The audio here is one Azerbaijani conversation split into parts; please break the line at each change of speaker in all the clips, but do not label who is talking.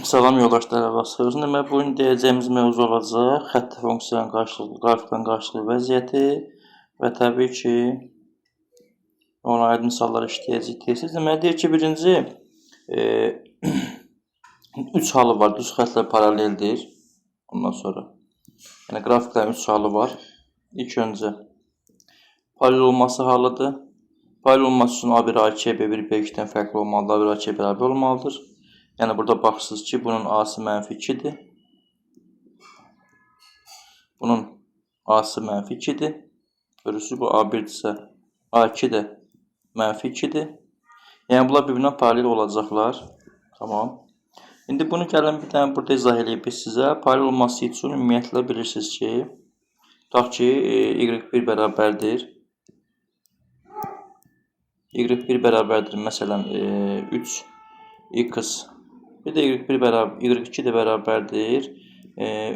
Salam yoldaşlar, vaxtınız. Demək, bu gün deyəcəyimiz mövzu olacaq xətti funksiyanın qarşılıqlı, qrafiklərin qarşılıqlı vəziyyəti və təbii ki, ona aid misallar işləyəcəyik tez-tez. Demək, deyir ki, birinci üç halı var, düz xəttlər paraleldir. Ondan sonra, yəni qrafiklərin üç halı var. İlk öncə paralel olması halıdır. Paralel olması üçün A1, A2, B1, B2-dən fərqli olmalıdır, A1, A2 bərabər olmalıdır. Yəni burada baxırsınız ki, bunun A-sı mənfi 2-dir. Bunun A-sı mənfi 2-dir. Görürsünüz, bu A1-dirsə, A2 də mənfi 2-dir. Yəni bunlar bir-birinə paralel olacaqlar. Tamam. İndi bunu gəlin bir dənə burada izah eləyib biz sizə. Paralel olması üçün ümumiyyətlə bilirsiniz ki, tutaq ki, Y1 bərabərdir. Y1 bərabərdir, məsələn, 3x. Bir də Y1 bərabər, Y2 də bərabərdir.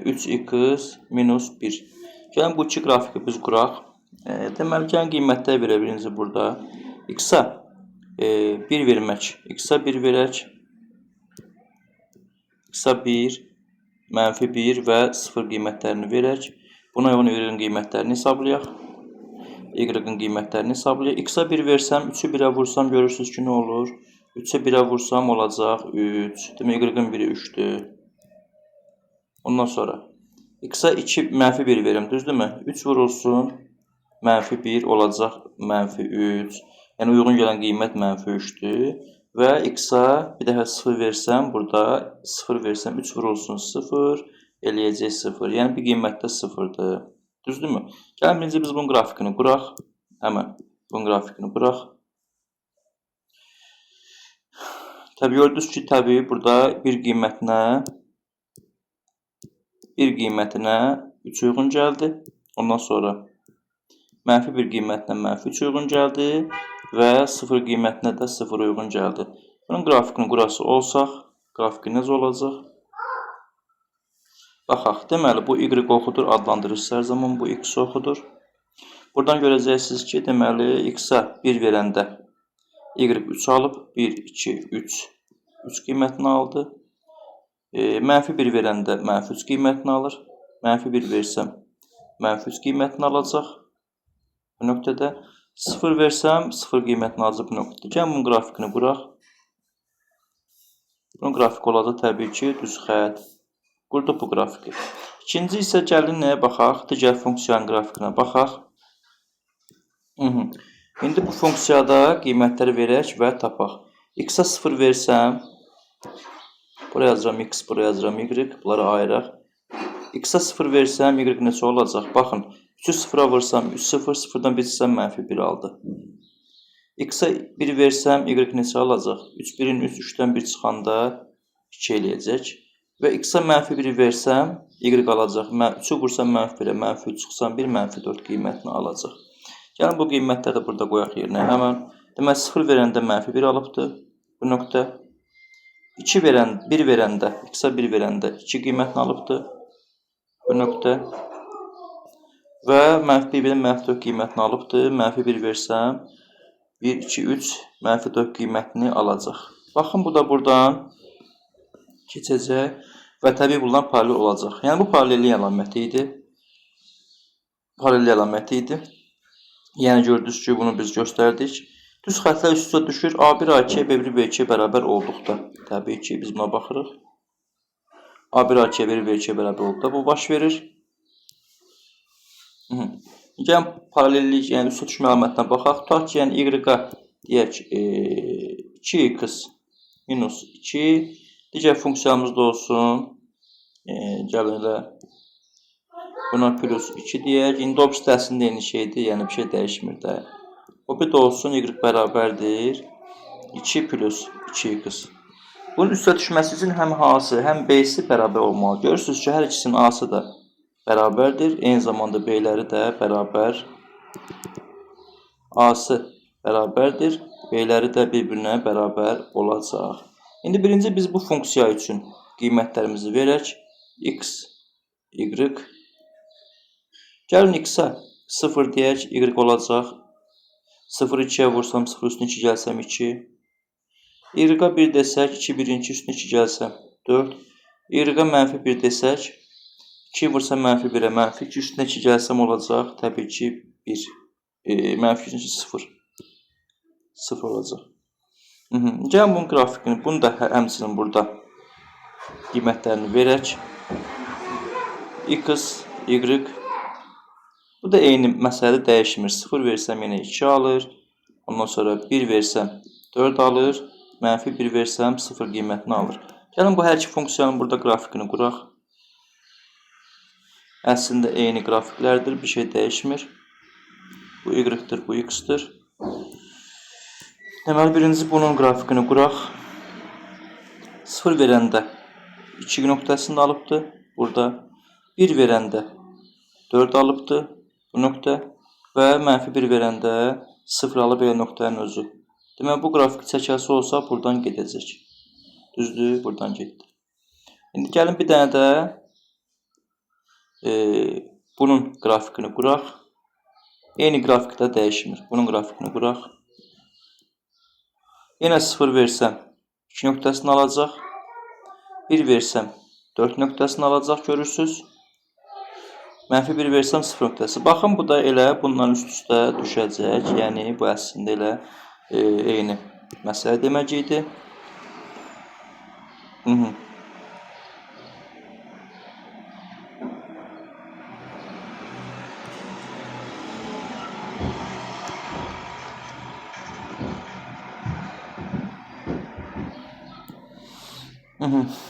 3x minus 1. Gəlin bu iki qrafiki biz quraq. Deməli, gəlin qiymətlər verək birinci burada. X-a 1 vermək. X-a 1 verək. X-a 1, mənfi 1 və 0 qiymətlərini verək. Buna uyğun Y-in qiymətlərini hesablayaq. Y-in qiymətlərini hesablayaq. X-a 1 versəm, 3-ü 1-ə vursam görürsünüz ki, nə olur? 3-ə 1-ə vursam olacaq 3. Demək, Y-in biri 3-dür. Ondan sonra x-a 2 mənfi 1 verim, düzdürmü? 3 vurulsun, mənfi 1 olacaq mənfi 3. Yəni, uyğun gələn qiymət mənfi 3-dür. Və x-a bir dəfə 0 versəm, burada 0 versəm, 3 vurulsun 0, eləyəcək 0. Yəni, bir qiymətdə 0-dır. Düzdürmü? Gəlin, birinci biz bunun qrafikini quraq. Həmən, bunun qrafikini quraq. Təbii, gördünüz ki, təbii burada bir qiymətinə 3 uyğun gəldi. Ondan sonra mənfi bir qiymətinə mənfi 3 uyğun gəldi və 0 qiymətinə də 0 uyğun gəldi. Bunun qrafikini qurası olsaq, qrafiki necə olacaq? Baxaq, deməli, bu Y oxudur, adlandırırsa hər zaman bu X oxudur. Buradan görəcəksiniz ki, deməli, X-a 1 verəndə Y 3 alıb, 1, 2, 3, 3 qiymətini aldı. Mənfi 1 verəndə mənfi 3 qiymətini alır. Mənfi 1 versəm, mənfi 3 qiymətini alacaq bu nöqtədə. 0 versəm, 0 qiymətini alacaq bu nöqtədə. Gəlin bunun qrafikini quraq. Bunun qrafiki olacaq təbii ki, düz xətt. Qurduq bu qrafiki. İkinci isə gəlin nəyə baxaq? Digər funksiyanın qrafikinə baxaq. İndi bu funksiyada qiymətləri verək və tapaq. X-a 0 versəm, buraya yazıram X, buraya yazıram Y, bunları ayıraq. X-a 0 versəm, Y neçə olacaq? Baxın, 3-ü 0-a vursam, 3 0, 0-dan 1 çıxsam mənfi 1 aldı. X-a 1 versəm, Y neçə alacaq? 3, 1-in 3, 3-dən 1 çıxanda 2 eləyəcək. Və X-a mənfi 1 versəm, Y alacaq. 3-ü vursam mənfi 1-ə, mənfi 3 çıxsam 1, mənfi 4 qiymətini alacaq. Gəlin bu qiymətləri də burada qoyaq yerinə. Həmən, deməli 0 verəndə mənfi 1 alıbdır bu nöqtə. 2 verən, 1 verəndə, X-a 1 verəndə 2 qiymətini alıbdır bu nöqtə. Və mənfi 1 mənfi 4 qiymətini alıbdır. Mənfi 1 versəm 1, 2, 3 mənfi 4 qiymətini alacaq. Baxın, bu da buradan keçəcək və təbii bunlar paralel olacaq. Yəni, bu paralellik əlaməti idi. Paralellik əlaməti idi. Yəni, gördünüz ki, bunu biz göstərdik. Düz xəttlər üst-üstə düşür. A1, A2, B1, B2 bərabər olduqda. Təbii ki, biz buna baxırıq. A1, A2, B1, B2 bərabər olduqda bu baş verir. Gəlin, paralellik, yəni üstə düşmə əlamətinə baxaq. Tutaq ki, yəni Y-a deyək, 2x minus 2. Digər funksiyamız da olsun. Gəlin elə buna plus 2 deyək. İndi o birisi əslində eyni şeydir, yəni bir şey dəyişmir də. O bir də olsun, Y bərabərdir 2 plus 2x. Bunun üstə düşməsi üçün həm A-sı, həm B-si bərabər olmalı. Görürsünüz ki, hər ikisinin A-sı da bərabərdir. Eyni zamanda B-ləri də bərabər. A-sı bərabərdir. B-ləri də bir-birinə bərabər olacaq. İndi birinci biz bu funksiya üçün qiymətlərimizi verək. X, Y. Gəlin X-a 0 deyək, Y olacaq. 0 2-yə vursam, 0 üstünə 2 gəlsəm 2. Y-a 1 desək, 2 1-in 2 üstünə 2 gəlsəm 4. Y-ə mənfi 1 desək, 2 vursam mənfi 1-ə mənfi 2, üstünə 2 gəlsəm olacaq, təbii ki 1. Mənfi 2 0. 0 olacaq. Gəlin bunun qrafikini, bunu da həmçinin burada qiymətlərini verək. X, Y. Bu da eyni məsələdə dəyişmir. 0 versəm yenə 2 alır. Ondan sonra 1 versəm 4 alır. Mənfi 1 versəm 0 qiymətini alır. Gəlin bu hər iki funksiyanın burada qrafikini quraq. Əslində eyni qrafiklərdir. Bir şey dəyişmir. Bu Y-dir, bu X-dir. Deməli, birinci bunun qrafikini quraq. 0 verəndə 2 nöqtəsini alıbdır. Burada 1 verəndə 4 alıbdır bu nöqtə və mənfi 1 verəndə 0 alıb elə nöqtənin özü. Deməli, bu qrafik çəkəsi olsa buradan gedəcək. Düzdür, buradan getdi. İndi gəlin bir dənə də bunun qrafikini quraq. Eyni qrafikdə dəyişmir. Bunun qrafikini quraq. Yenə 0 versəm 2 nöqtəsini alacaq. 1 versəm 4 nöqtəsini alacaq, görürsünüz. Mənfi 1 versəm 0 nöqtəsi. Baxın, bu da elə bundan üst-üstə düşəcək. Yəni, bu əslində elə eyni məsələ demək idi.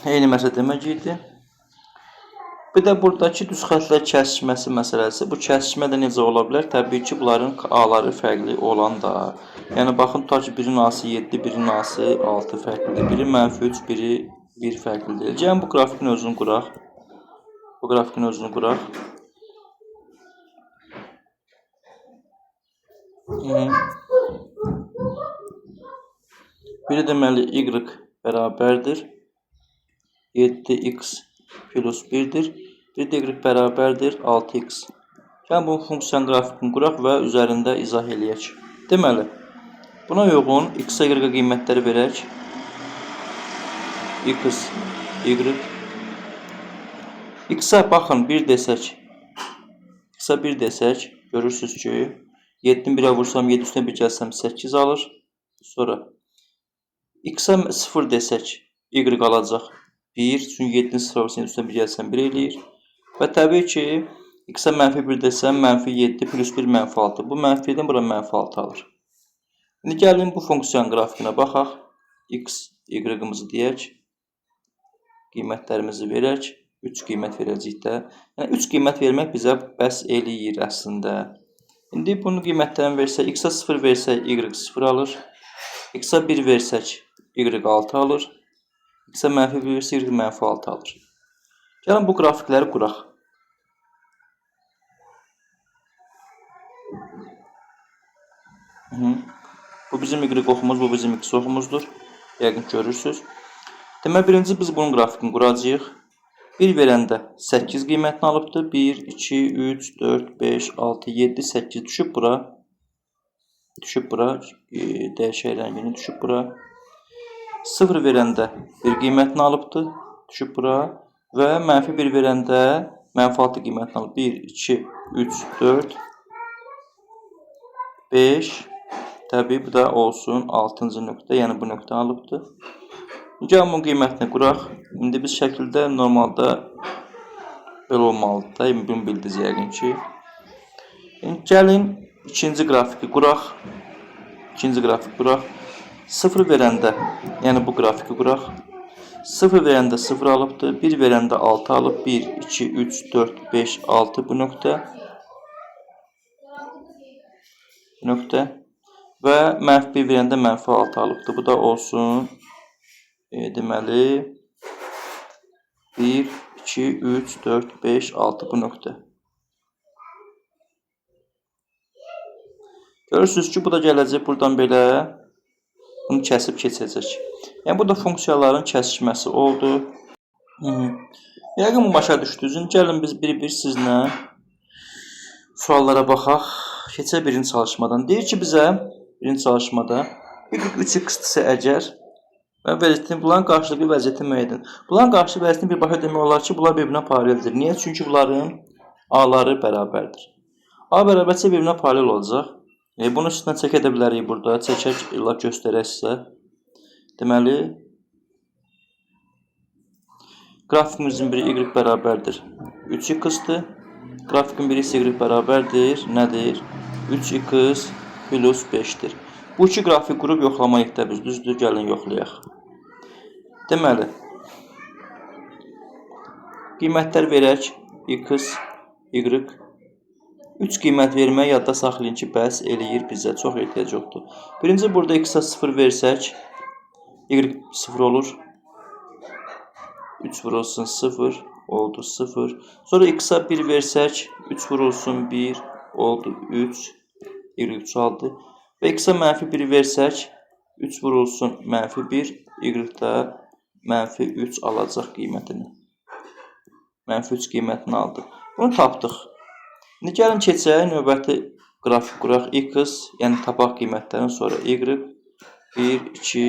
Eyni məsələ demək idi. Bir də buradakı düz xəttlər kəsişməsi məsələsi. Bu kəsişmə də necə ola bilər? Təbii ki, bunların A-ları fərqli olan da. Yəni, baxın, tutaq ki, birinin A-sı 7, birinin A-sı 6 fərqlidir. Biri mənfi 3, biri 1 fərqlidir. Gəlin, bu qrafikin özünü quraq. Bu qrafikin özünü quraq. Biri deməli, Y bərabərdir. 7x plus 1-dir. Bir də Y bərabərdir 6x. Gəlin, bu funksiyanın qrafikini quraq və üzərində izah eləyək. Deməli, buna uyğun x-a y qiymətləri verək. X, Y. X-a baxın, 1 desək. X-a 1 desək, görürsünüz ki, 7-ni 1-ə vursam, 7 üstünə 1 gəlsəm 8 alır. Sonra x-a 0 desək, Y alacaq 1. Çünki 7-ni 0 vursam, 7 üstünə 1 gəlsəm 1 eləyir. Və təbii ki, x-a mənfi 1 desəm, mənfi 7 plus 1 mənfi 6. Bu mənfi 7-dən bura mənfi 6 alır. İndi gəlin bu funksiyanın qrafikinə baxaq. X, Y-ımızı deyək. Qiymətlərimizi verək. 3 qiymət verəcəyik də. Yəni, 3 qiymət vermək bizə bəs eləyir əslində. İndi bunu qiymətlərini versək, x-a 0 versək, Y 0 alır. X-a 1 versək, Y 6 alır. X-a mənfi 1 versək, Y mənfi 6 alır. Gəlin bu qrafikləri quraq. Bu bizim Y oxumuz, bu bizim X oxumuzdur. Yəqin ki, görürsünüz. Deməli, birinci biz bunun qrafikini quracağıq. 1 verəndə 8 qiymətini alıbdır. 1, 2, 3, 4, 5, 6, 7, 8 düşüb bura. Düşüb bura. Dəyişək rəngini düşüb bura. 0 verəndə 1 qiymətini alıbdır. Düşüb bura. Və mənfi 1 verəndə mənfi 6 qiymətini alıb. 1, 2, 3, 4, 5. Təbii, bu da olsun 6-cı nöqtə, yəni bu nöqtəni alıbdır. Gəlin bunun qiymətini quraq. İndi biz şəkildə normalda belə olmalıdır da, bunu bildiniz yəqin ki. İndi gəlin ikinci qrafiki quraq. İkinci qrafik quraq. 0 verəndə, yəni bu qrafiki quraq. 0 verəndə 0 alıbdır. 1 verəndə 6 alıb. 1, 2, 3, 4, 5, 6 bu nöqtə. Bu nöqtə. Və mənfi 1 verəndə mənfi 6 alıbdır. Bu da olsun. Deməli, 1, 2, 3, 4, 5, 6 bu nöqtə. Görürsünüz ki, bu da gələcək buradan belə bunu kəsib keçəcək. Yəni, bu da funksiyaların kəsişməsi oldu. Yəqin bu başa düşdünüz. İndi gəlin biz bir-bir sizlə suallara baxaq. Keçək birinci çalışmadan. Deyir ki, bizə birinci çalışmada y 3x-dirsə əgər Və vəziyyətini, bunların qarşılıqlı vəziyyətini müəyyən edin. Bunların qarşılıqlı vəziyyətini birbaşa demək olar ki, bunlar bir-birinə paraleldir. Niyə? Çünki bunların A-ları bərabərdir. A bərabərsə bir-birinə paralel olacaq. Bunu üstündən çəkə də bilərik burada. Çəkək, lap göstərək sizə. Deməli, qrafikimizin biri y bərabərdir 3x-dir. Qrafikin biri isə y bərabərdir. Nədir? 3x plus 5-dir. Bu iki qrafik qurub yoxlamayıq da biz. Düzdür, gəlin yoxlayaq. Deməli, qiymətlər verək. X, Y. 3 qiymət vermək yadda saxlayın ki, bəs eləyir bizə. Çox ehtiyac yoxdur. Birinci, burada x-a 0 versək, y 0 olur. 3 vurulsun 0, oldu 0. Sonra x-a 1 versək, 3 vurulsun 1, oldu 3. Y 3 aldı. Və x-a mənfi 1 versək, 3 vurulsun mənfi 1, y də mənfi 3 alacaq qiymətini. Mənfi 3 qiymətini aldı. Bunu tapdıq. İndi gəlin keçək növbəti qrafik quraq. X, yəni tapaq qiymətlərini, sonra Y, 1, 2,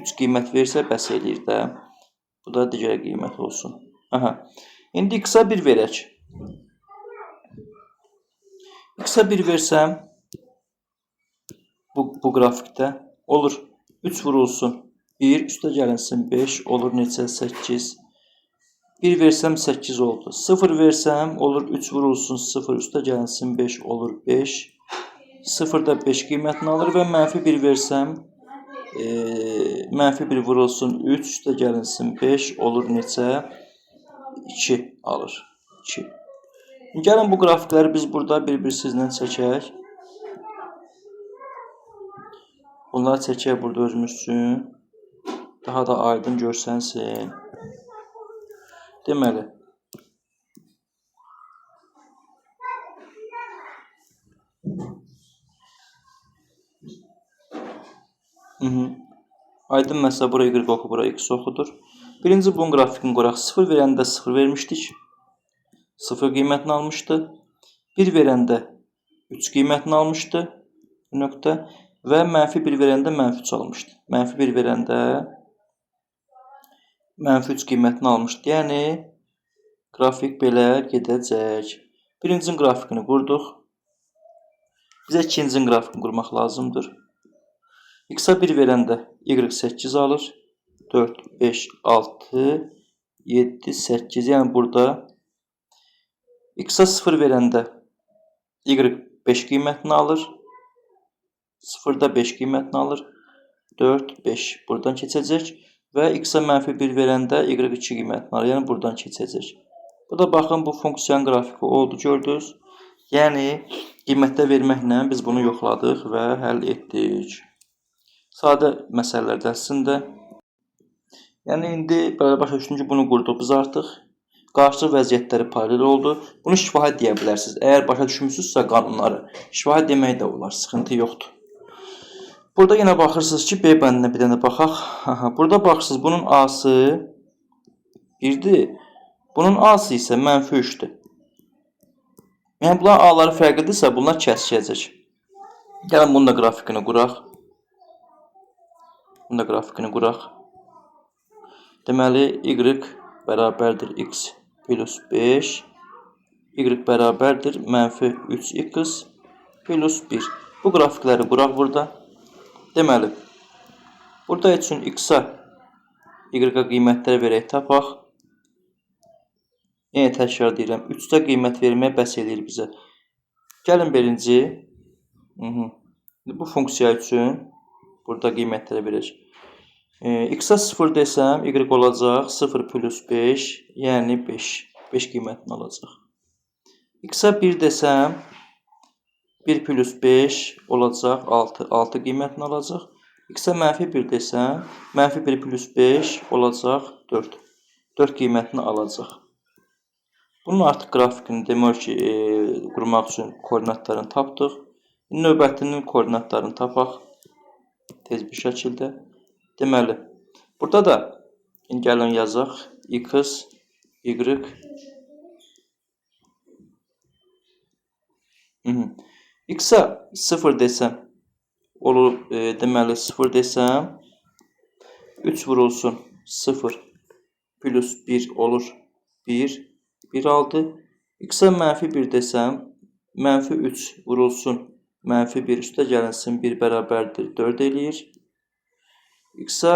3 qiymət versə bəs eləyir də. Bu da digər qiymət olsun. Aha. İndi X-a 1 verək. X-a 1 versəm bu qrafikdə olur 3 vurulsun 1, üstə gəlinsin 5, olur neçə? 8. 1 versəm 8 oldu. 0 versəm olur 3 vurulsun 0, üstə gəlinsin 5, olur 5. 0 da 5 qiymətini alır və mənfi 1 versəm, mənfi 1 vurulsun 3, üstə gəlinsin 5, olur neçə? 2 alır. 2. Gəlin bu qrafikləri biz burada bir-bir sizlə çəkək. Bunları çəkək burada özümüz üçün. Daha da aydın görsənsin. Deməli, aydın məsələ, bura Y oxu, bura X oxudur. Birinci bunun qrafikini quraq. 0 verəndə 0 vermişdik. 0 qiymətini almışdı. 1 verəndə 3 qiymətini almışdı. Nöqtə. Və mənfi 1 verəndə mənfi 3 almışdı. Mənfi 1 verəndə mənfi 3 qiymətini almışdı. Yəni, qrafik belə gedəcək. Birincinin qrafikini qurduq. Bizə ikincinin qrafikini qurmaq lazımdır. X-a 1 verəndə Y 8 alır. 4, 5, 6, 7, 8. Yəni, burada X-a 0 verəndə Y 5 qiymətini alır. 0-da 5 qiymətini alır. 4, 5 buradan keçəcək. Və X-a mənfi 1 verəndə Y 2 qiymətini alır. Yəni, buradan keçəcək. Bu da baxın, bu funksiyanın qrafiki oldu, gördünüz. Yəni, qiymətlər verməklə biz bunu yoxladıq və həll etdik. Sadə məsələlərdə əslində. Yəni, indi belə başa düşdüm ki, bunu qurduq biz artıq. Qarşılıq vəziyyətləri paralel oldu. Bunu şifahi deyə bilərsiniz. Əgər başa düşmüsünüzsə qanunları, şifahi demək də olar, sıxıntı yoxdur. Burada yenə baxırsınız ki, B bəndinə bir dənə baxaq. Aha, burada baxırsınız, bunun A-sı 1-dir. Bunun A-sı isə mənfi 3-dür. Yəni, bunların A-ları fərqlidirsə, bunlar kəsişəcək. Gəlin, bunun da qrafikini quraq. Bunun da qrafikini quraq. Deməli, Y bərabərdir X plus 5. Y bərabərdir mənfi 3x plus 1. Bu qrafikləri quraq burada. Deməli, burada üçün X-a, Y-a qiymətlər verək, tapaq. Yenə təkrar deyirəm, 3-də qiymət verməyə bəs eləyir bizə. Gəlin birinci, bu funksiya üçün burada qiymətləri verək. X-a 0 desəm, Y olacaq 0 plus 5, yəni 5. 5 qiymətini alacaq. X-a 1 desəm, 1 plus 5 olacaq 6. 6 qiymətini alacaq. X-a mənfi 1 desəm, mənfi 1 plus 5 olacaq 4. 4 qiymətini alacaq. Bunun artıq qrafikini demək ki, qurmaq üçün koordinatlarını tapdıq. Növbətinin koordinatlarını tapaq. Tez bir şəkildə. Deməli, burada da indi gəlin yazaq. X, Y. X-a 0 desəm, Olur, deməli 0 desəm, 3 vurulsun 0 plus 1 olur 1, 1 aldı. X-ə mənfi 1 desəm, mənfi 3 vurulsun mənfi 1 üstə gəlinsin 1 bərabərdir 4 eləyir. X-ə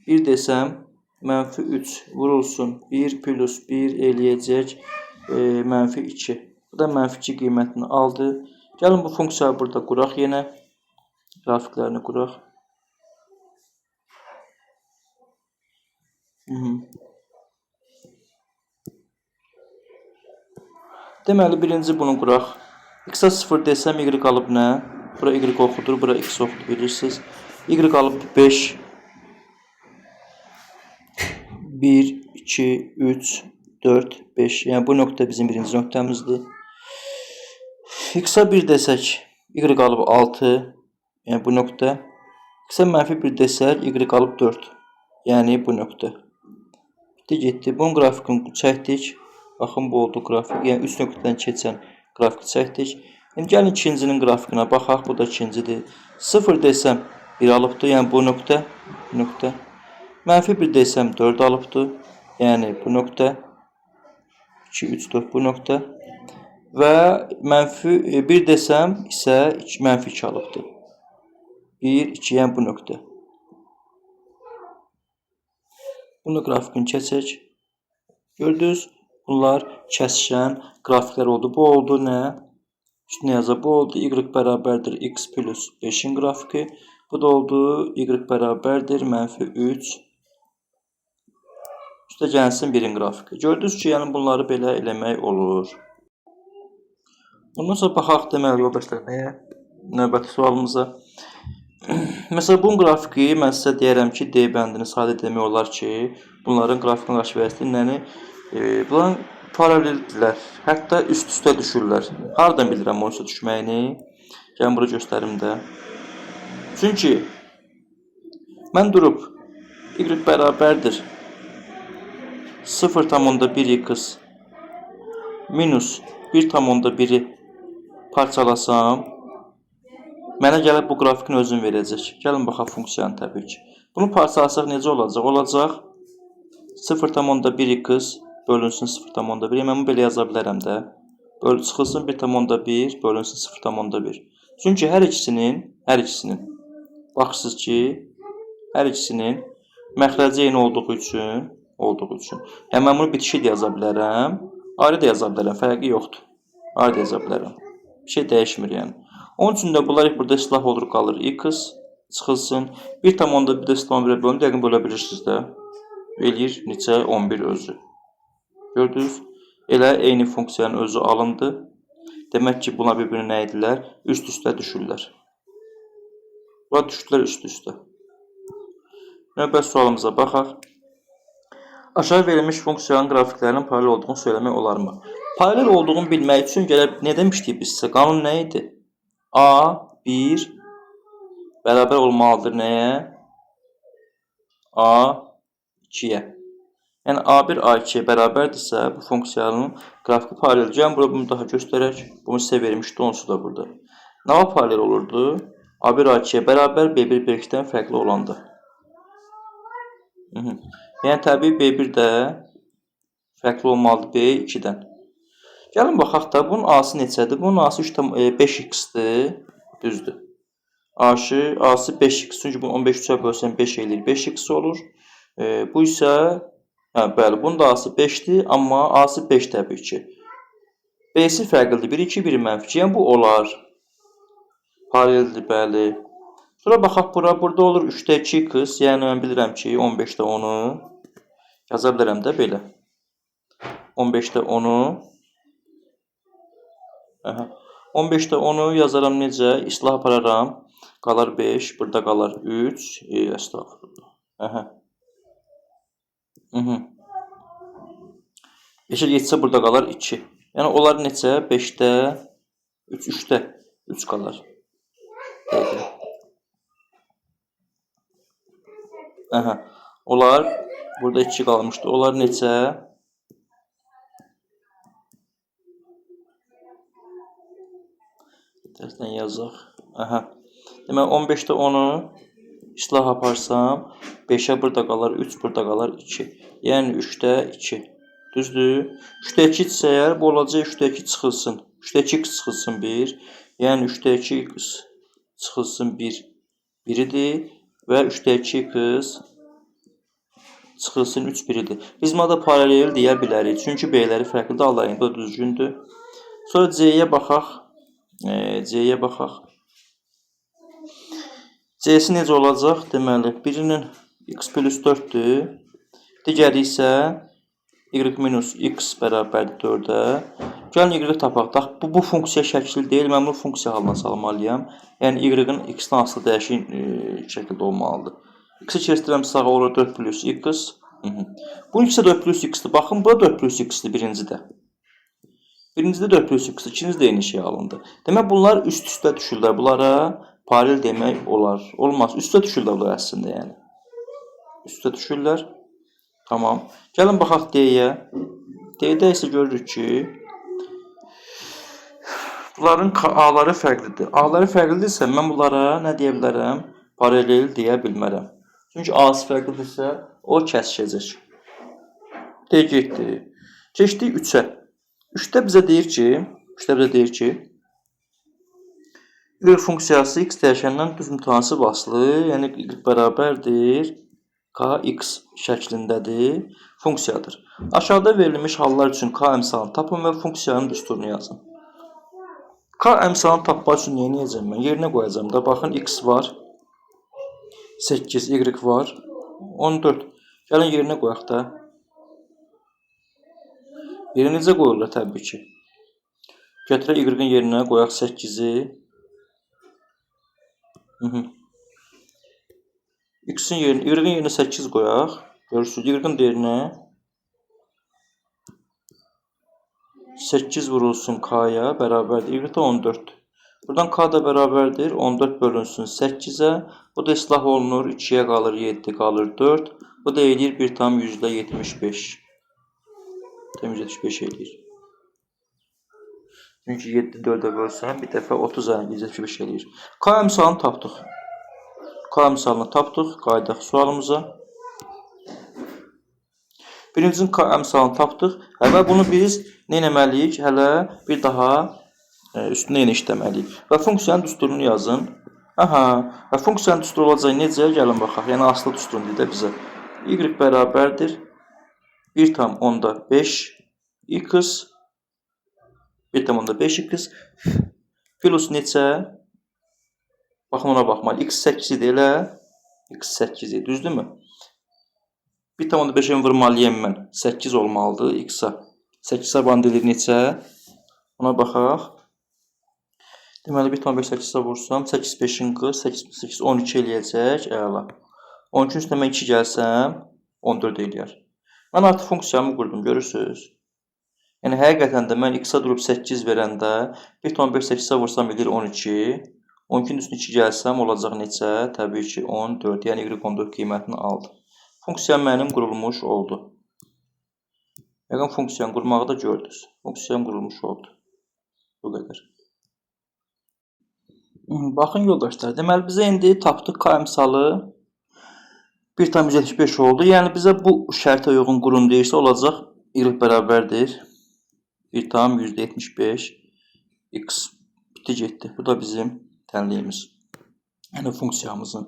1 desəm, mənfi 3 vurulsun 1 plus 1 eləyəcək mənfi 2. Bu da mənfi 2 qiymətini aldı. Gəlin bu funksiyanı burada quraq yenə. Qrafiklərini quraq. Deməli, birinci bunu quraq. X-a 0 desəm, Y alıb nə? Bura Y oxudur, bura X oxudur, bilirsiniz. Y alıb 5, 1, 2, 3, 4, 5. Yəni, bu nöqtə bizim birinci nöqtəmizdir. X-a 1 desək, Y alıb 6, yəni bu nöqtə. X-a mənfi 1 desək, Y alıb 4, yəni bu nöqtə. Bitdi, getdi. Bunun qrafikini çəkdik. Baxın, bu oldu qrafik. Yəni 3 nöqtədən keçən qrafiki çəkdik. İndi gəlin ikincinin qrafikinə baxaq. Bu da ikincidir. 0 desəm 1 alıbdır, yəni bu nöqtə. Nöqtə. Mənfi 1 desəm 4 alıbdır, yəni bu nöqtə. 2, 3, 4 bu nöqtə. Və mənfi 1 desəm isə mənfi 2 alıbdır. 1, 2, yəni bu nöqtə. Bunu qrafikini keçək. Gördünüz, bunlar kəsişən qrafiklər oldu. Bu oldu nə? Üstünə yazaq. Bu oldu Y bərabərdir X plus 5-in qrafiki. Bu da oldu Y bərabərdir mənfi 3. Üstə gəlsin 1-in qrafiki. Gördünüz ki, yəni bunları belə eləmək olur. Ondan sonra baxaq deməli yoldaşlar nəyə? Növbəti sualımıza. Məsələn, bunun qrafiki mən sizə deyərəm ki, D bəndini sadə demək olar ki, bunların qrafikinin qarşı vəziyyəti nəni? Bunların paraleldirlər, hətta üst-üstə düşürlər. Hardan bilirəm onun üstə düşməyini? Gəlin bura göstərim də. Çünki mən durub Y bərabərdir 0,1 x minus 1,1-i parçalasam, mənə gəlib bu qrafikin özünü verəcək. Gəlin baxaq funksiyanı təbii ki. Bunu parçalasaq necə olacaq? Olacaq 0,1 x bölünsün 0,1. Mən bunu belə yaza bilərəm də. Çıxılsın 1,1 bölünsün 0,1. Çünki hər ikisinin baxırsınız ki, hər ikisinin məxrəci eyni olduğu üçün. Yəni mən bunu bitişik də yaza bilərəm, ayrı da yaza bilərəm, fərqi yoxdur. Ayrı da yaza bilərəm. Bir şey dəyişmir yəni. Onun üçün də bunlar burada islah olur, qalır x çıxılsın. 1,1 də islah 11-ə bölünür, yəqin bölə bilirsiniz də. Eləyir neçə? 11 özü. Gördünüz? Elə eyni funksiyanın özü alındı. Demək ki, bunlar bir-birinə nə idilər? Üst-üstə düşürlər. Bunlar düşdülər üst-üstə. Növbəti sualımıza baxaq. Aşağı verilmiş funksiyanın qrafiklərinin paralel olduğunu söyləmək olarmı? Paralel olduğunu bilmək üçün gəlib nə demişdik biz sizə? Qanun nə idi? A1 bərabər olmalıdır nəyə? A2-yə. Yəni A1 A2-yə bərabərdirsə, bu funksiyanın qrafiki paralel. Gəlin burada bunu daha göstərək. Bunu sizə vermişdi, onsuz da burada. Nə paralel olurdu? A1 A2-yə bərabər, B1 B2-dən fərqli olanda. Yəni təbii B1 də fərqli olmalıdır B2-dən. Gəlin baxaq da, bunun A-sı neçədir? Bunun A-sı 5x-dir, düzdür. A-sı 5x, çünki bunu 15 3-ə bölsəm 5 eləyir, 5x olur. Bu isə, hə, bəli, bunun da A-sı 5-dir, amma A-sı 5 təbii ki. B-si fərqlidir, 1, 2, 1 mənfi 2, yəni bu olar. Paraleldir, bəli. Sonra baxaq bura, burada olur 3-də 2x, yəni mən bilirəm ki, 15-də 10-u yaza bilərəm də belə. 15-də 10-u 15-də 10-u yazaram necə? İslah apararam. Qalar 5, burada qalar 3. Əstəğfurullah. Aha. 5-ə getsə burada qalar 2. Yəni onlar neçə? 5-də 3, 3-də 3 qalar. Dəqiqə. Aha. Onlar burada 2 qalmışdı. Onlar neçə? Təzədən yazaq. Aha. Deməli, 15-də 10-u islah aparsam, 5-ə burada qalar 3, burada qalar 2. Yəni, 3-də 2. Düzdür? 3-də 2 isə əgər, bu olacaq 3-də 2 çıxılsın. 3-də 2 x çıxılsın 1. Yəni, 3-də 2 x çıxılsın 1. 1-idir və 3-də 2 x çıxılsın 3 biridir. Biz buna da paralel deyə bilərik. Çünki B-ləri fərqlidir. A-ların da düzgündür. Sonra C-yə baxaq. C-yə baxaq. C-si necə olacaq? Deməli, birinin x plus 4-dür. Digəri isə y minus x bərabərdir 4-ə. Gəlin y tapaq. Bax, bu funksiya şəkli deyil. Mən bunu funksiya halına salmalıyam. Yəni, y-ın x-dan asılı dəyişik şəkildə olmalıdır. X-i keçirəm sağa, olur 4 plus x. Bu ikisi 4 plus x-dir. Baxın, bu da 4 plus x-dir birincidə. Birincidə 4 plus x-dir. İkincisi də eyni şey alındı. Demək, bunlar üst-üstə düşürlər. Bunlara paralel demək olar. Olmaz. Üstə düşürlər bunlar əslində, yəni. Üstə düşürlər. Tamam. Gəlin baxaq D-yə. D-də isə görürük ki, bunların A-ları fərqlidir. A-ları fərqlidirsə, mən bunlara nə deyə bilərəm? Paralel deyə bilmərəm. Çünki A-sı fərqlidirsə, o kəsişəcək. D getdi. Keçdik 3-ə. 3-də bizə deyir ki, 3-də bizə deyir ki, y funksiyası x dəyişəndən düz mütənasib asılı, yəni y bərabərdir kx şəklindədir, funksiyadır. Aşağıda verilmiş hallar üçün k əmsalını tapın və funksiyanın düsturunu yazın. K əmsalını tapmaq üçün nə edəcəm mən? Yerinə qoyacağam da. Baxın, x var, 8, y var, 14. Gəlin yerinə qoyaq da. Yerinə necə qoyurlar təbii ki? Gətirək y-in yerinə qoyaq 8-i. X-in yerinə, y-in yerinə 8 qoyaq. Görürsünüz, y-in yerinə 8 vurulsun k-ya bərabərdir. Y də 14. Buradan k da bərabərdir. 14 bölünsün 8-ə. Bu da islah olunur. 2-yə qalır 7, qalır 4. Bu da eləyir 1,75. 1,75 eləyir. Çünki 7 4-ə bölsəm, bir dəfə 30 75 eləyir. K əmsalını tapdıq. K əmsalını tapdıq. Qayıdaq sualımıza. Birincinin K əmsalını tapdıq. Və bunu biz nə etməliyik? Hələ bir daha üstünə yenə işləməliyik. Və funksiyanın düsturunu yazın. Aha, və funksiyanın düsturu olacaq necə? Gəlin baxaq. Yəni asılı düsturunu deyir də bizə. Y bərabərdir 1,5 x 1,5 x plus neçə? Baxın ona baxmalı. X 8 idi elə. X 8 idi. Düzdürmü? 1,5-i vurmalıyam mən. 8 olmalıdır x-a. 8-ə band edir neçə? Ona baxaq. Deməli 1,5 8-ə vursam 8 5-in 40, 8 8 12 eləyəcək. Əla. 12-nin üstünə mən 2 gəlsəm 14 eləyər. Mən artıq funksiyamı qurdum, görürsünüz. Yəni həqiqətən də mən x-a durub 8 verəndə 1,5 8-ə vursam edir 12. 12-nin üstünə 2 gəlsəm olacaq neçə? Təbii ki 14. Yəni y 14 qiymətini aldı. Funksiya mənim qurulmuş oldu. Yəqin funksiyanı qurmağı da gördünüz. Funksiyam qurulmuş oldu. Bu qədər. Baxın yoldaşlar, deməli bizə indi tapdıq K əmsalı 1,75 oldu. Yəni bizə bu şərtə uyğun qurun deyirsə olacaq y bərabərdir 1,75 x bitdi getdi. Bu da bizim tənliyimiz. Yəni funksiyamızın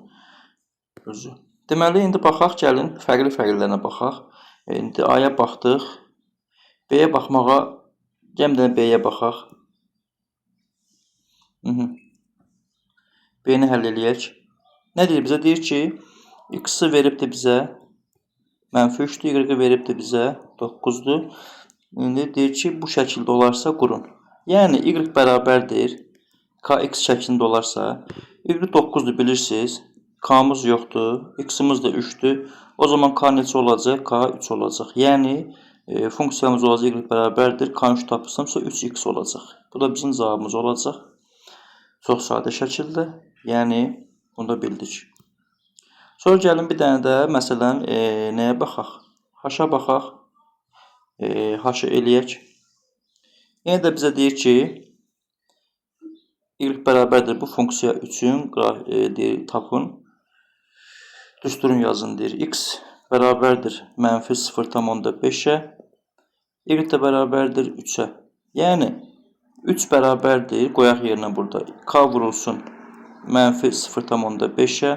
özü. Deməli indi baxaq, gəlin fərqli-fərqlilərinə baxaq. İndi A-ya baxdıq. B-yə baxmağa, gəlin bir dənə B-yə baxaq. B-ni həll eləyək. Nə deyir bizə? Deyir ki, x-i veribdir bizə mənfi 3-dür, y-i veribdir bizə 9-dur. İndi deyir ki, bu şəkildə olarsa qurun. Yəni, y bərabərdir kx şəklində olarsa, y 9-dur bilirsiniz, k-mız yoxdur, x-imiz də 3-dür. O zaman k neçə olacaq? K 3 olacaq. Yəni, funksiyamız olacaq y bərabərdir. K3 tapırsamsa 3x olacaq. Bu da bizim cavabımız olacaq. Çox sadə şəkildə. Yəni, bunu da bildik. Sonra gəlin bir dənə də, məsələn, nəyə baxaq? H-a baxaq. H-ı eləyək. Yenə də bizə deyir ki, Y bərabərdir bu funksiya üçün deyir, tapın. Düsturun yazın deyir. X bərabərdir mənfi 0,5-ə. Y də bərabərdir 3-ə. Yəni 3 bərabərdir, qoyaq yerinə burada. K vurulsun mənfi 0,5-ə.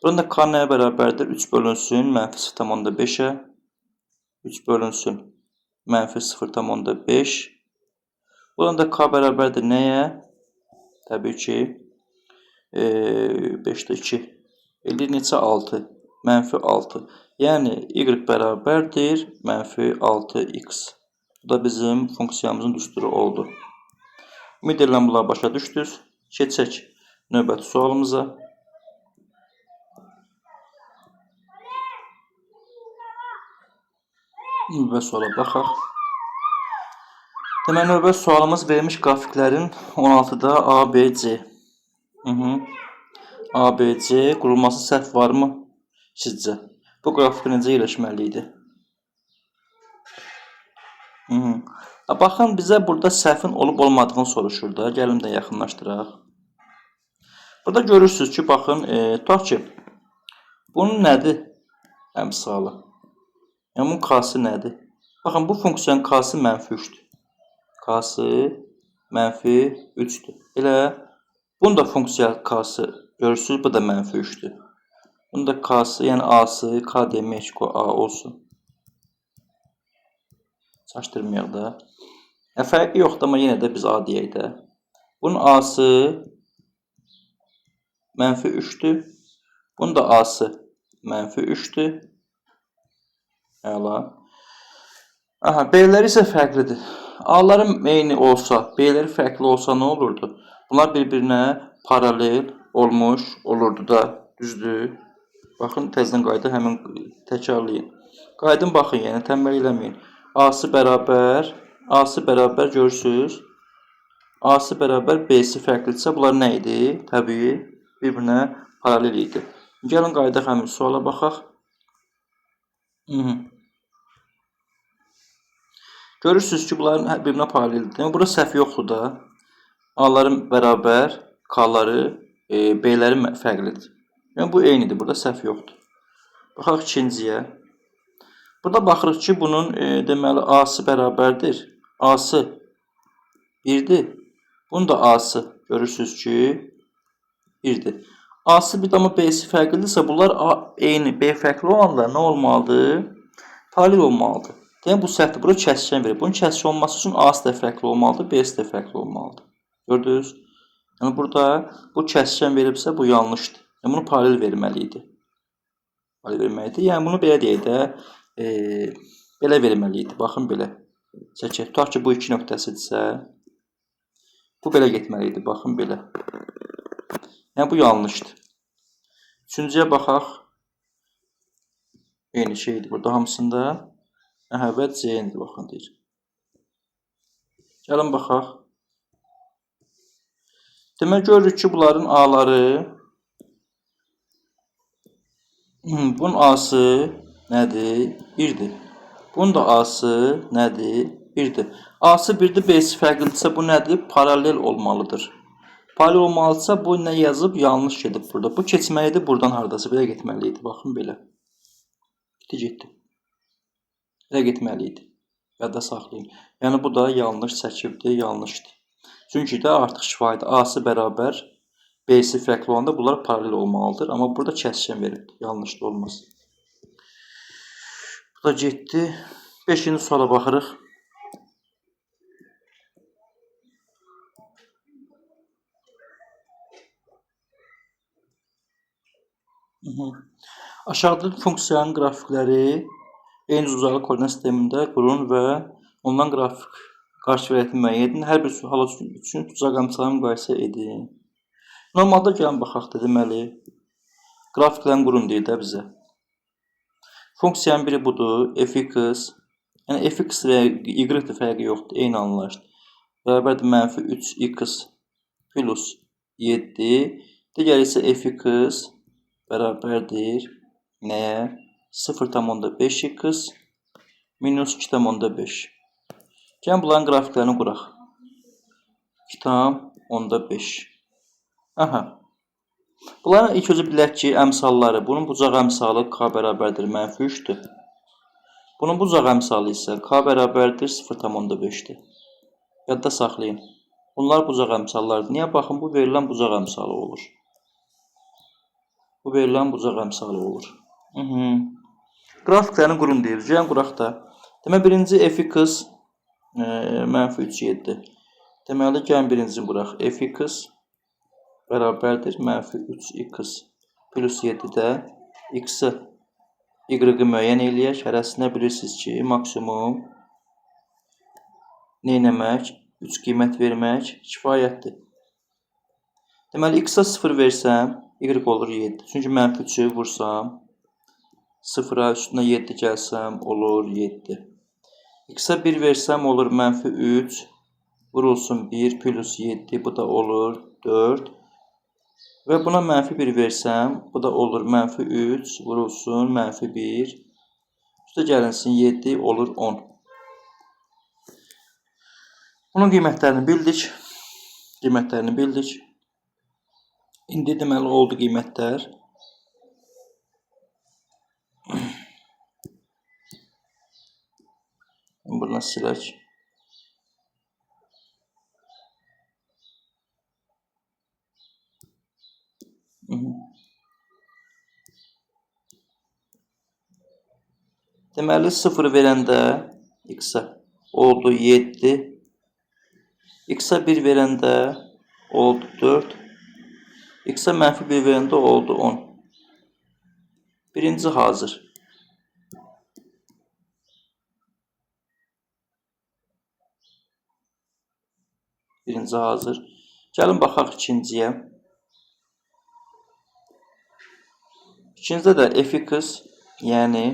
Burada K nəyə bərabərdir? 3 bölünsün mənfi 0,5-ə. 3 bölünsün mənfi 0,5. Buradan da K bərabərdir nəyə? Təbii ki, 5-də 2. Eləyir neçə? 6. Mənfi 6. Yəni, Y bərabərdir mənfi 6x. Bu da bizim funksiyamızın düsturu oldu. Ümid edirəm bunları başa düşdünüz. Keçək növbəti sualımıza. Növbəti suala baxaq. Deməli, növbəti sualımız verilmiş qrafiklərin 16-da A, B, C. A, B, C qurulması səhv varmı sizcə? Bu qrafik necə yerləşməli idi? Baxın, bizə burada səhvin olub olmadığını soruşur da. Gəlin də yaxınlaşdıraq. Burada görürsünüz ki, baxın, tutaq ki, bunun nədir əmsalı? Yəni, bunun K-sı nədir? Baxın, bu funksiyanın K-sı mənfi 3-dür. K-sı mənfi 3-dür. Elə, bunun da funksiya K-sı görürsünüz, bu da mənfi 3-dür. Bunun da K-sı, yəni A-sı, K demək ki, A olsun. Çaşdırmayaq da. Fərqi yoxdur, amma yenə də biz A deyək də. Bunun A-sı mənfi 3-dür. Bunun da A-sı mənfi 3-dür. Əla. Aha, B-ləri isə fərqlidir. A-ların eyni olsa, B-ləri fərqli olsa nə olurdu? Bunlar bir-birinə paralel olmuş olurdu da, düzdür? Baxın, təzədən qayıdı, həmin təkrarlayın. Qayıdın, baxın, yəni tənbəl eləməyin. A-sı bərabər, A-sı bərabər görürsünüz. A-sı bərabər B-si fərqlidirsə, bunlar nə idi? Təbii, bir-birinə paralel idi. Gəlin, qayıdaq həmin suala baxaq. Görürsünüz ki, bunların bir-birinə paraleldir. Demək, burada səhv yoxdur da. A-ların bərabər, K-ları, B-ləri fərqlidir. Yəni, bu eynidir. Burada səhv yoxdur. Baxaq ikinciyə. Burada baxırıq ki, bunun deməli, A-sı bərabərdir. A-sı 1-dir. Bunun da A-sı görürsünüz ki, 1-dir. A-sı bir də amma B-si fərqlidirsə, bunlar A eyni, B fərqli olanda nə olmalıdır? Paralel olmalıdır. Demək, bu səhvdir. Bura kəsişən verir. Bunun kəsişən olması üçün A-sı da fərqli olmalıdır, B-si də fərqli olmalıdır. Gördünüz? Yəni, burada bu kəsişən veribsə, bu yanlışdır. Yəni, bunu paralel verməli idi. Paralel verməli idi. Yəni, bunu belə deyək də, belə verməli idi. Baxın, belə. Çəkək. Tutaq ki, bu iki nöqtəsidirsə, bu belə getməli idi. Baxın, belə. Yəni, bu yanlışdır. Üçüncüyə baxaq. Eyni şeydir burada hamısında. Aha, və C-dir, baxın, deyir. Gəlin, baxaq. Demək, görürük ki, bunların A-ları, bunun A-sı nədir? 1-dir. Bunun da A-sı nədir? 1-dir. A-sı 1-dir, B-si fərqlidirsə, bu nədir? Paralel olmalıdır. Paralel olmalıdırsa, bu nə yazıb? Yanlış gedib burada. Bu keçməlidir buradan haradasa. Belə getməli idi. Baxın, belə. Getdi, getdi. Belə getməli idi. Yadda saxlayın. Yəni, bu da yanlış çəkibdir, yanlışdır. Çünki də artıq kifayətdir. A-sı bərabər, B-si fərqli olanda bunlar paralel olmalıdır. Amma burada kəsişən veribdir. Yanlışdır, olmaz. Bu da getdi. 5-ci suala baxırıq. Aşağıda funksiyanın qrafikləri eyni uzaqlıq koordinat sistemində qurun və ondan qrafik qarşı vəziyyətini müəyyən edin. Hər bir hal üçün tuzaq əmsalını müqayisə edin. Normalda gəlin baxaq da, deməli, qrafiklərini qurun deyir də bizə. Funksiyanın biri budur, fx. Yəni, fx və y-də fərqi yoxdur, eyni anlayışdır. Bərabərdir mənfi 3x plus 7. Digəri isə fx bərabərdir nəyə? 0,5x minus 2,5. Gəlin bunların qrafiklərini quraq. 0,5. Aha. Bunların ilk özü bilək ki, əmsalları. Bunun bucaq əmsalı K bərabərdir mənfi 3-dür. Bunun bucaq əmsalı isə K bərabərdir 0,5-dir. Yadda saxlayın. Bunlar bucaq əmsallarıdır. Niyə? Baxın, bu verilən bucaq əmsalı olur. Bu verilən bucaq əmsalı olur. Qrafiklərini qurun deyir. Gəlin quraq da. Demək, birinci fx mənfi 3, 7. Deməli, gəlin birincisini quraq. Fx bərabərdir mənfi 3x plus 7-də x-i y-i müəyyən eləyək. Hərəsinə bilirsiniz ki, maksimum nə eləmək? 3 qiymət vermək kifayətdir. Deməli, x-a 0 versəm, y olur 7. Çünki mənfi 3-ü vursam, 0-a üstünə 7 gəlsəm, olur 7. X-a 1 versəm, olur mənfi 3, vurulsun 1 plus 7, bu da olur 4. Və buna mənfi 1 versəm, bu da olur mənfi 3, vurulsun mənfi 1. Üstə gəlinsin 7, olur 10. Bunun qiymətlərini bildik. Qiymətlərini bildik. İndi deməli oldu qiymətlər. Buradan silək. Deməli 0 verəndə x-a oldu 7. X-a 1 verəndə oldu 4. X-a mənfi 1 verəndə oldu 10. Birinci hazır. Birinci hazır. Gəlin baxaq ikinciyə. İkincidə də fx, yəni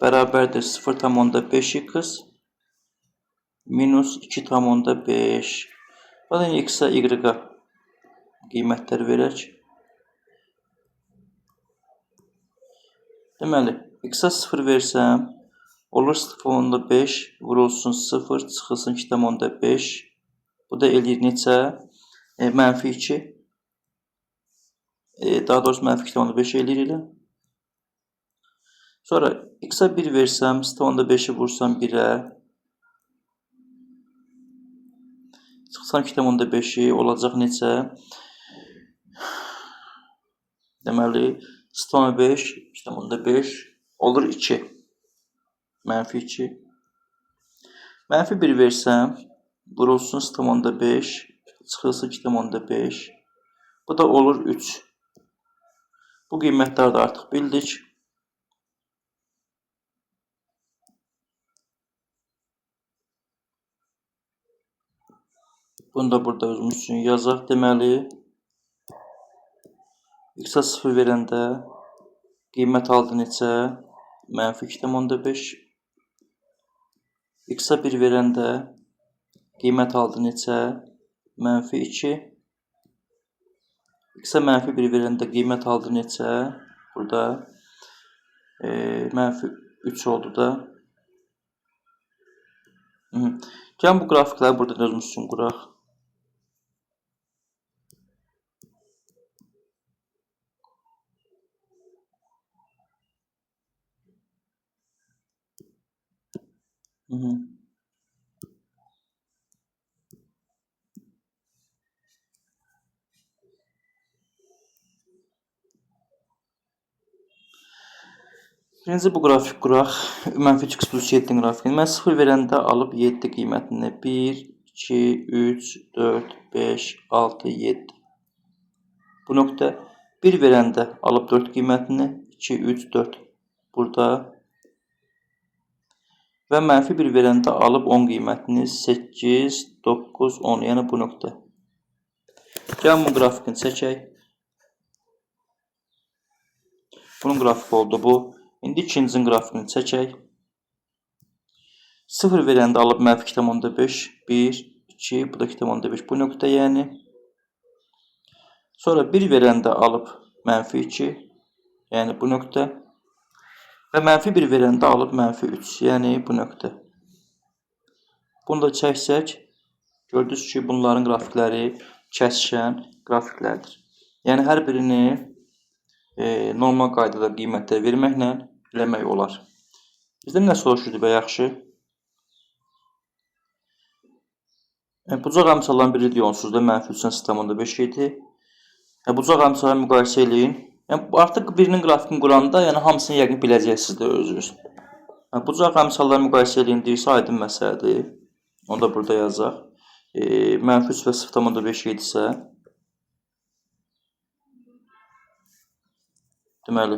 bərabərdir 0,5x minus 2,5. Bu da x-a y-a qiymətlər verək. Deməli, x-a 0 versəm, olur 0,5 vurulsun 0, çıxılsın 2,5. Bu da eləyir neçə? Mənfi 2. Daha doğrusu mənfi 2,5 eləyir elə. Sonra x-a 1 versəm, 0,5-i vursam 1-ə. Çıxsam 2,5-i olacaq neçə? Deməli, 0,5, 2,5 olur 2. Mənfi 2. Mənfi 1 versəm, vurulsun 0,5, çıxılsın 2,5. Bu da olur 3. Bu qiymətləri də artıq bildik. Bunu da burada özümüz üçün yazaq. Deməli, x-a 0 verəndə qiymət aldı neçə? Mənfi 2,5. X-a 1 verəndə qiymət aldı neçə? Mənfi 2. X-a mənfi 1 verəndə qiymət aldı neçə? Burada mənfi 3 oldu da. Gəlin bu qrafikləri burada özümüz üçün quraq. Birinci bu qrafik quraq. Mənfi 3x plus 7-nin qrafikini. Mən 0 verəndə alıb 7 qiymətini 1, 2, 3, 4, 5, 6, 7. Bu nöqtə 1 verəndə alıb 4 qiymətini 2, 3, 4. Burada. Və mənfi 1 verəndə alıb 10 qiymətini 8, 9, 10. Yəni bu nöqtə. Gəlin bu qrafikini çəkək. Bunun qrafiki oldu bu. İndi ikincinin qrafikini çəkək. 0 verəndə alıb mənfi 2,5, 1, 2, bu da 2,5 bu nöqtə yəni. Sonra 1 verəndə alıb mənfi 2, yəni bu nöqtə. Və mənfi 1 verəndə alıb mənfi 3, yəni bu nöqtə. Bunu da çəksək, Gördünüz ki, bunların qrafikləri kəsişən qrafiklərdir. Yəni, hər birini normal qaydada qiymətlər verməklə eləmək olar. Bizdən nə soruşurdu bə yaxşı? Bucaq əmsalların biri deyir onsuz da mənfi 3-dən 0,5 idi. Bucaq əmsalları müqayisə eləyin. Yəni, artıq birinin qrafikini quranda, yəni hamısını yəqin biləcəksiniz də özünüz. Bucaq əmsalları müqayisə eləyin deyirsə, aydın məsələdir. Onu da burada yazaq. Mənfi 3 və 0,5 idisə, deməli,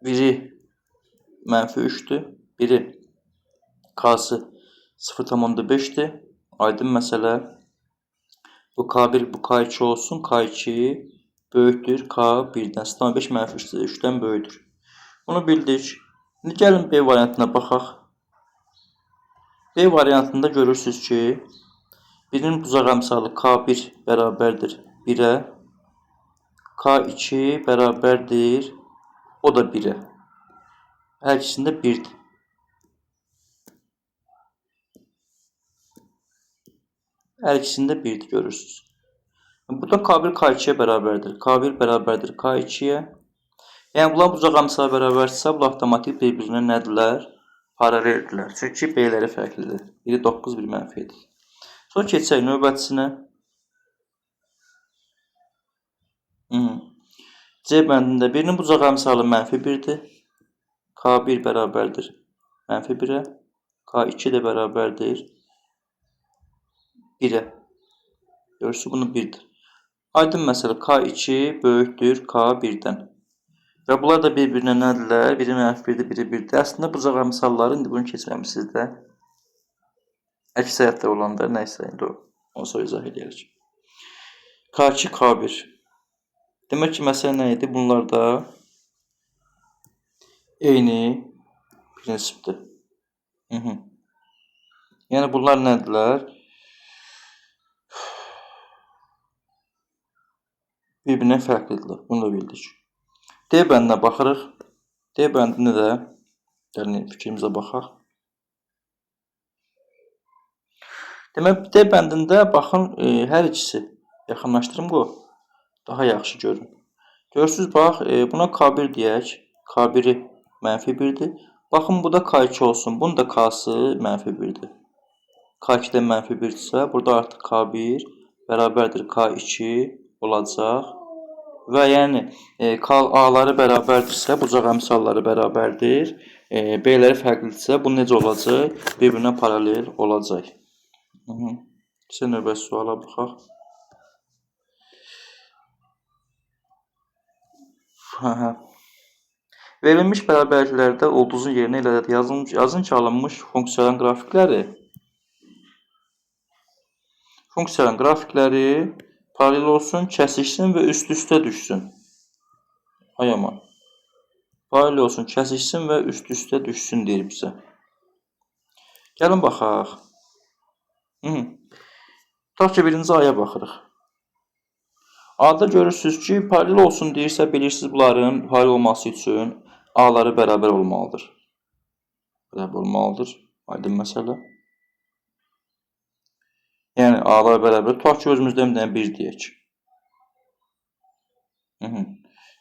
biri mənfi 3-dür, biri K-sı 0,5-dir. Aydın məsələ. Bu K1, bu K2 olsun. K2 böyükdür K1-dən. 0,5 mənfi 3-dən böyükdür. Bunu bildik. İndi gəlin B variantına baxaq. B variantında görürsünüz ki, birinin bucaq əmsalı K1 bərabərdir 1-ə, K2 bərabərdir, o da 1-ə. Hər ikisində 1-dir. Hər ikisində 1-dir görürsünüz. Burada K1 K2-yə bərabərdir. K1 bərabərdir K2-yə. Yəni, bunlar bucaq əmsalı bərabərdirsə, bunlar avtomatik bir-birinə nədirlər? Paraleldirlər. Çünki B-ləri fərqlidir. Biri 9, biri mənfi 7. Sonra keçsək növbətisinə. C bəndində birinin bucaq əmsalı mənfi 1-dir. K1 bərabərdir mənfi 1-ə. K2 də bərabərdir 1-ə. Görürsünüz, bunu 1-dir. Aydın məsələ, K2 böyükdür K1-dən. Və bunlar da bir-birinə nədirlər? Biri mənfi 1-dir, biri 1-dir. Əslində, bucaq əmsalları, indi bunu keçməmişsiniz də. Əksəriyyətdə olanda, nəysə, indi onu sonra izah eləyərik. K2, K1. Demək ki, məsələ nə idi? Bunlar da eyni prinsipdir. Yəni, bunlar nədirlər? Bir-birinə fərqlidirlər. Bunu da bildik. D bəndinə baxırıq. D bəndini də gəlin fikrimizə baxaq. Demək, D bəndində baxın, hər ikisi yaxınlaşdırım bu. Daha yaxşı görün. Görürsünüz, bax, buna K1 deyək. K1-i mənfi 1-dir. Baxın, bu da K2 olsun. Bunun da K-sı mənfi 1-dir. K2 də mənfi 1-dirsə, burada artıq K1 bərabərdir K2 olacaq. Və yəni, A-ları bərabərdirsə, bucaq əmsalları bərabərdir. B-ləri fərqlidirsə, bu necə olacaq? Bir-birinə paralel olacaq. Sizə növbəti suala baxaq. Verilmiş bərabərliklərdə ulduzun yerinə elə yazın ki, alınmış funksiyaların qrafikləri. Funksiyaların qrafikləri paralel olsun, kəsişsin və üst-üstə düşsün. Ay aman. Paralel olsun, kəsişsin və üst-üstə düşsün deyir bizə. Gəlin baxaq. Tutaq ki, birinci aya baxırıq. A-da görürsünüz ki, paralel olsun deyirsə, bilirsiniz bunların paralel olması üçün A-ları bərabər olmalıdır. Bərabər olmalıdır. Aydın məsələ. Yəni, A-lar bərabər. Tutaq ki, özümüzdən bir dənə 1 deyək.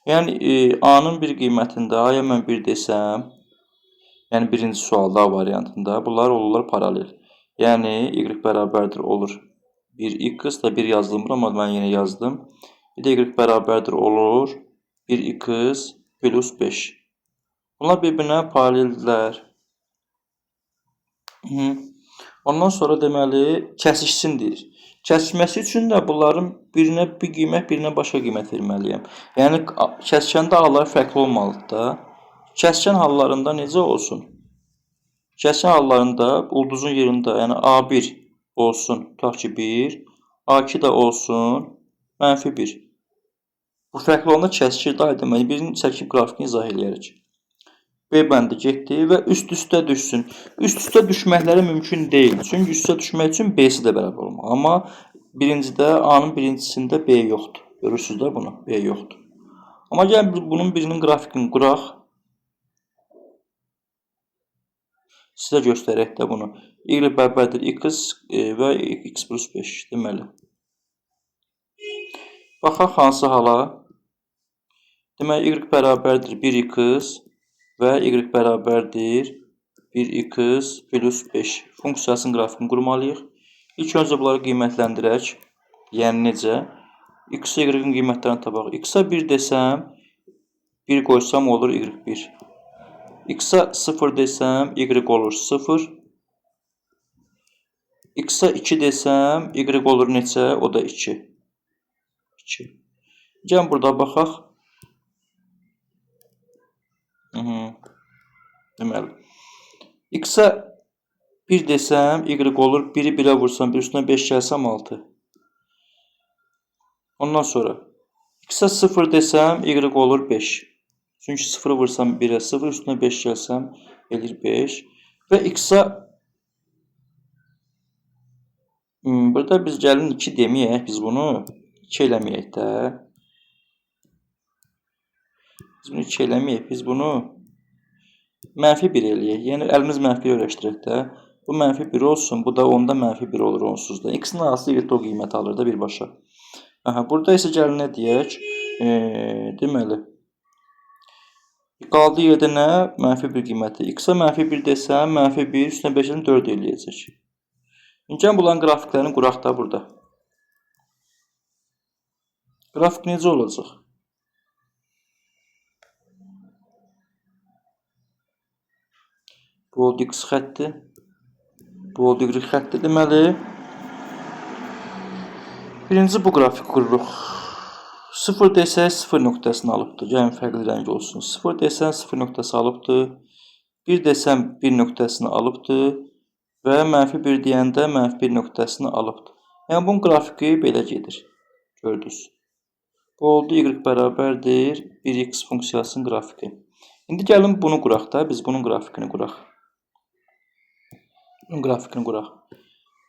Yəni, A-nın bir qiymətində A-ya mən 1 desəm, yəni birinci sualda A variantında, bunlar olurlar paralel. Yəni, Y bərabərdir olur 1x da 1 yazdım, amma mən yenə yazdım. Bir də Y bərabərdir olur 1x plus 5. Bunlar bir-birinə paraleldirlər. Ondan sonra deməli, kəsişsin deyir. Kəsişməsi üçün də bunların birinə bir qiymət, birinə başqa qiymət verməliyəm. Yəni, kəsişəndə A-lar fərqli olmalıdır da. Kəsişən hallarında necə olsun? Kəsişən hallarında ulduzun yerində, yəni A1 olsun, tutaq ki 1, A2 də olsun, mənfi 1. Bu fərqli olanda kəsişir də, aydın. Birini çəkib qrafikini izah eləyərik. B bəndi getdi və üst-üstə düşsün. Üst-üstə düşməkləri mümkün deyil. Çünki üst-üstə düşmək üçün B-si də bərabər olmalı. Amma birincidə, A-nın birincisində B yoxdur. Görürsünüz də bunu, B yoxdur. Amma gəlin bunun birinin qrafikini quraq. Sizə göstərək də bunu. Y bərabərdir x və x plus 5 deməli. Baxaq hansı hala. Deməli, y bərabərdir 1x və y bərabərdir 1x plus 5 funksiyasının qrafikini qurmalıyıq. İlk öncə bunları qiymətləndirək. Yəni necə? X-ə y-in qiymətlərini tapaq. X-a 1 desəm, 1 qoysam olur y1. X-a 0 desəm, y olur 0. X-a 2 desəm, y olur neçə? O da 2. 2. Gəlin burada baxaq. Deməli, X-a 1 desəm, y olur. 1-i 1-ə vursam, 1 üstünə 5 gəlsəm 6. Ondan sonra x-a 0 desəm, y olur 5. Çünki 0-ı vursam 1-ə 0, üstünə 5 gəlsəm eləyir 5. Və x-a burada biz gəlin 2 deməyək, biz bunu 2 eləməyək də. Biz bunu 2 eləməyək, biz bunu mənfi 1 eləyək. Yəni əlimiz mənfi öyrəşdirək də. Bu mənfi 1 olsun, bu da onda mənfi 1 olur onsuz da. X-in arası y o qiymət alır da birbaşa. Aha, burada isə gəlin nə deyək? Deməli, qaldığı yerdə nə? Mənfi 1 qiyməti. X-a mənfi 1 desəm, mənfi 1, üstünə 5-dən 4 eləyəcək. İndi bunların qrafiklərini quraq da burada. Qrafik necə olacaq? Bu oldu X xətti. Bu oldu Y xətti deməli. Birinci bu qrafik qururuq. 0 desək 0 nöqtəsini alıbdır. Gəlin fərqli rəng olsun. 0 desəm 0 nöqtəsi alıbdır. 1 desəm 1 nöqtəsini alıbdır. Və mənfi 1 deyəndə mənfi 1 nöqtəsini alıbdır. Yəni bunun qrafiki belə gedir. Gördünüz. Bu oldu y bərabərdir 1x funksiyasının qrafiki. İndi gəlin bunu quraq da. Biz bunun qrafikini quraq. Bunun qrafikini quraq.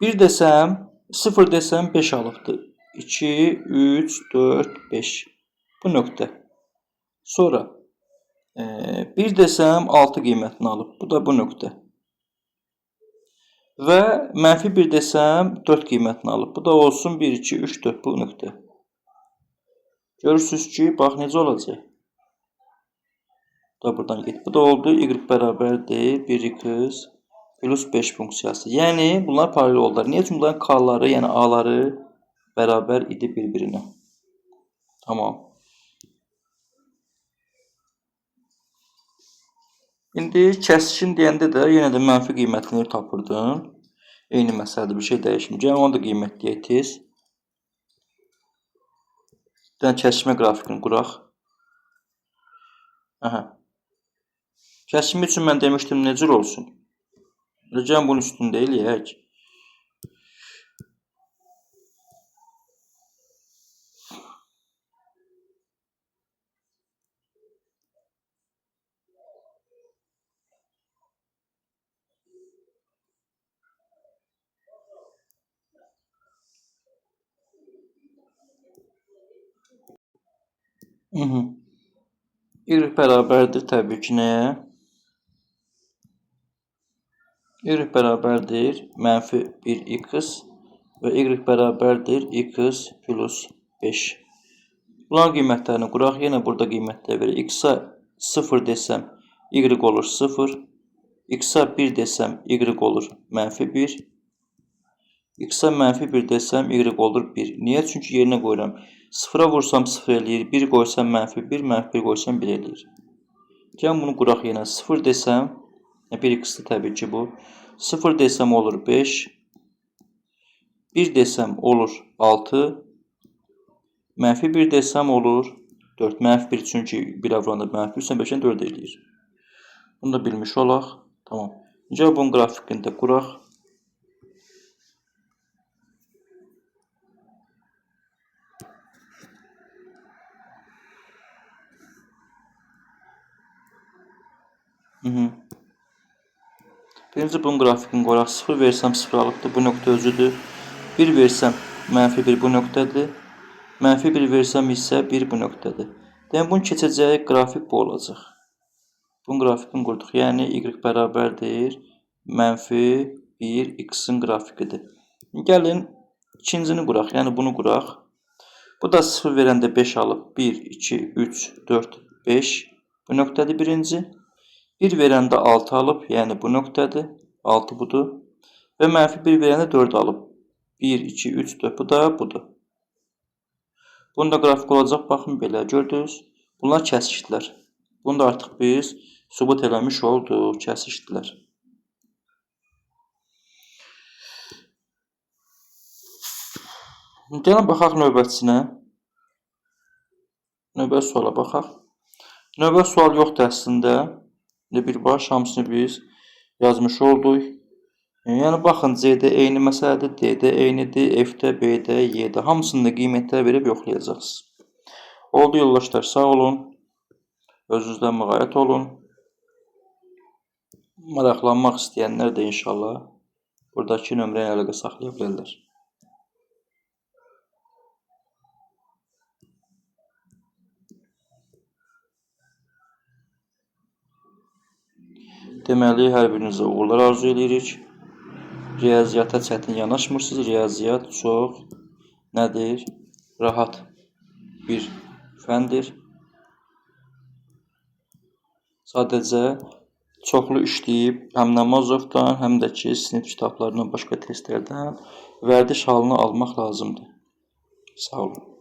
1 desəm, 0 desəm 5 alıbdır. 2, 3, 4, 5. Bu nöqtə. Sonra 1 desəm 6 qiymətini alıb. Bu da bu nöqtə. Və mənfi 1 desəm 4 qiymətini alıb. Bu da olsun 1, 2, 3, 4 bu nöqtə. Görürsünüz ki, bax necə olacaq. Bu da buradan get. Bu da oldu y bərabərdir 1x plus 5 funksiyası. Yəni bunlar paralel oldular. Niyə? Çünki bunların k-ları, yəni a-ları bərabər idi bir-birinə. Tamam. İndi kəsişin deyəndə də yenə də mənfi qiymətini tapırdın. Eyni məsələdir, bir şey dəyişmir. Gəlin onu da qiymətləyək tez. Bir dənə kəsişmə qrafikini quraq. Aha. Kəsişmə üçün mən demişdim nə cür olsun? Gəlin bunun üstündə eləyək. Y bərabərdir təbii ki nəyə? Y bərabərdir mənfi 1x və y bərabərdir x plus 5. Bunların qiymətlərini quraq. Yenə burada qiymətlər verir. X-a 0 desəm y olur 0. X-a 1 desəm y olur mənfi 1. X-a mənfi 1 desəm y olur 1. Niyə? Çünki yerinə qoyuram. 0-a vursam 0 eləyir, 1 qoysam mənfi 1, mənfi 1 qoysam 1 eləyir. Gəlin bunu quraq yenə. 0 desəm, 1x-dir təbii ki bu. 0 desəm olur 5. 1 desəm olur 6. Mənfi 1 desəm olur 4. Mənfi 1 çünki 1-ə vuranda mənfi 3-dən 5-dən 4 eləyir. Bunu da bilmiş olaq. Tamam. Gəlin bunun qrafikini də quraq. Birinci bunun qrafikini qoyaq. 0 versəm 0 alıbdır. Bu nöqtə özüdür. 1 versəm mənfi 1 bu nöqtədir. Mənfi 1 versəm isə 1 bu nöqtədir. Demək, bunun keçəcəyi qrafik bu olacaq. Bunun qrafikini qurduq. Yəni y bərabərdir Mənfi 1 x-in qrafikidir. Gəlin ikincini quraq, yəni bunu quraq. Bu da 0 verəndə 5 alıb. 1, 2, 3, 4, 5. Bu nöqtədir birinci. 1 verəndə 6 alıb, yəni bu nöqtədir. 6 budur. Və mənfi 1 verəndə 4 alıb. 1, 2, 3, 4. Bu da budur. Bunun da qrafik olacaq. Baxın belə, gördünüz. Bunlar kəsişdilər. Bunu da artıq biz sübut eləmiş olduq. Kəsişdilər. Gəlin baxaq növbətçisinə. Növbəti suala baxaq. Növbəti sual yoxdur əslində. İndi birbaş hamısını biz yazmış olduq. Yəni baxın, C-də eyni məsələdir, D-də eynidir, F-də, B-də, Y-də. Hamısını da qiymətlər verib yoxlayacaqsınız. Oldu yoldaşlar, sağ olun. Özünüzdən müğayət olun. Maraqlanmaq istəyənlər də inşallah buradakı nömrə ilə əlaqə saxlaya bilərlər. Deməli, hər birinizə uğurlar arzu edirik. Riyaziyyata çətin yanaşmırsınız. Riyaziyyat çox nədir? Rahat bir fəndir. Sadəcə çoxlu işləyib həm Namazovdan, həm də ki, sinif kitablarından, başqa testlərdən vərdiş halını almaq lazımdır. Sağ olun.